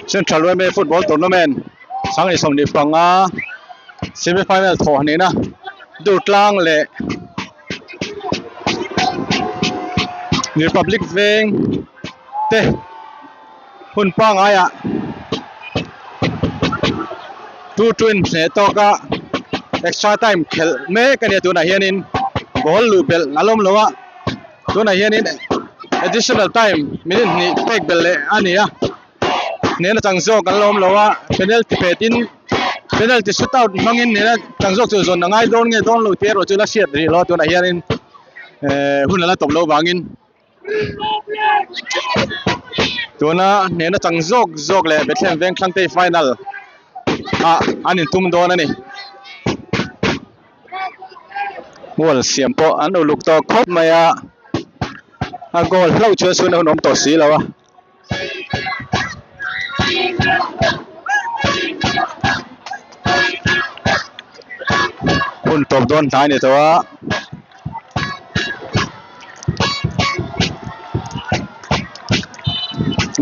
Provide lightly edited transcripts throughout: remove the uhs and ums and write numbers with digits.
Central YMA Football Tournament sanghnih 25 semi final thawh hnehna Durtlang leh Republic Veng te hun pangaiah 2-2 in hneh tawk a extra time khelh mek a nia tunah hianin ball luh belh a lawm lo a tunah hianin additional time minute hnih pek belh leh a ni a hnehna chang zawk an lawm lo a penalty pet in penalty shoot out hmangin hnehna chang zawk chu zawn a ngai dawn nge dawn lo tih erawh chu la hriat rih lo a tunah hianin ehh hun a la tawp loh vangin. Tuna hnehna chang zawk zawk leh Bethlehem veng Thlangtei final ah an intum dawn a ni. Goal siam pawh an uluk tawh khawp mai a, a goal hlauh chuan sun a hun awm tawh si lo a. Hun tawp dawn hnai a ni tawh a.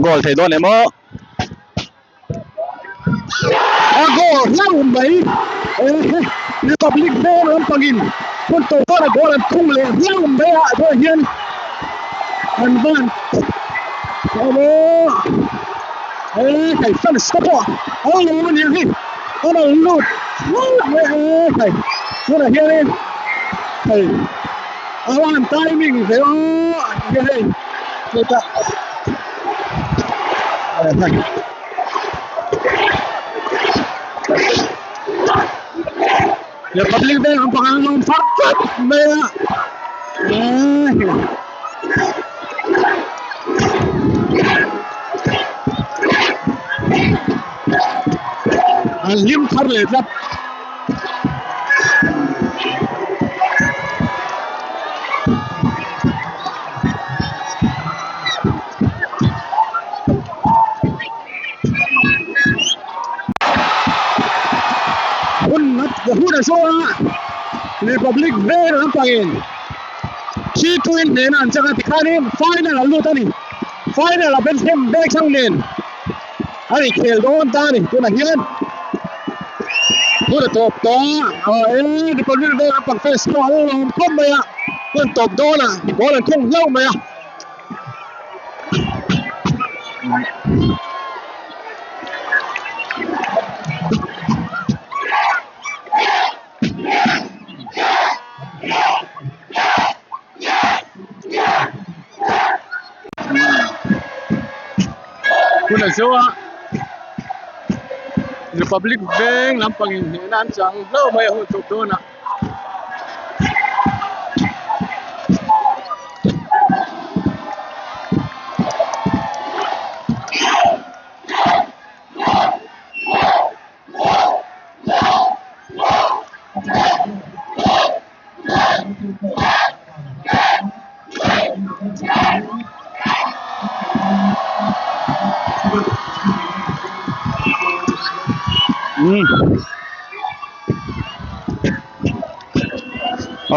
Goal thei dawn em aw A goal hlauh mai Republic veng lampangin hun tawp dawn a goal an thung leh hlauh mai a tawh hian an van aw hei fans te pawh an lo awm aniang hi an rawn lut lut mai a hei tunah hianin hei a van timing ve aw hei chutah Republic Bank ang pangalan far tlat mai a an hlim thar leh tlat Hun hun a zawng a Republic vel lampangin 3-2 in hnehna an chang a tikhanin final an lut a ni final a Bethlehem bag chang nen a ni khel dawn ta a ni tunah hian hun a tawp tawh a e Republic vel lampang fans pawh an lawm khawp mai a hun tawp dawn a ball an khung hlauh mai a. Hun a zo a Republic veng lampang in hnehna an chang hlauh mai a hun tawp dawn ah.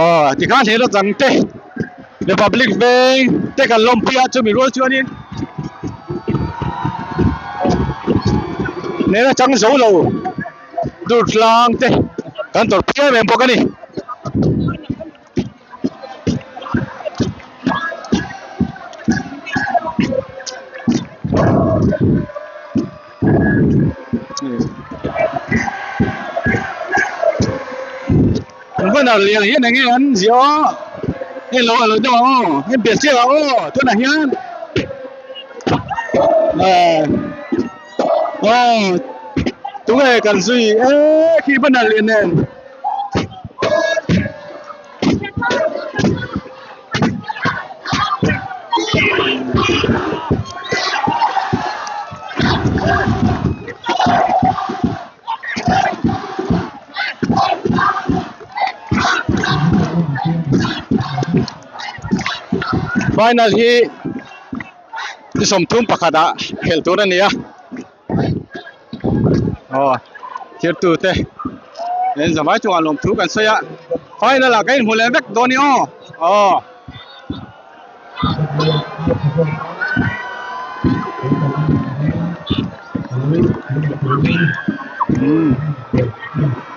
Aw tikhan he la chang te Republic veng te kan lawmpui a chumi rual chuanin nena chang zo lo dur tlang te kan tawrh pui em em bawk a ni. Banner lian hian enge an ziah aw hei lo alo deuh ang aw hei piah chiah ah aw tunah hian eh aw tunge kan zui e khi banner lian nen. Final hi ni 31 ah khelh tur a ni a. Aw thirtu te en zavai chungah lawm thu kan sawi a final ah kan inhmu leh vek dawn i aw aw. Umm.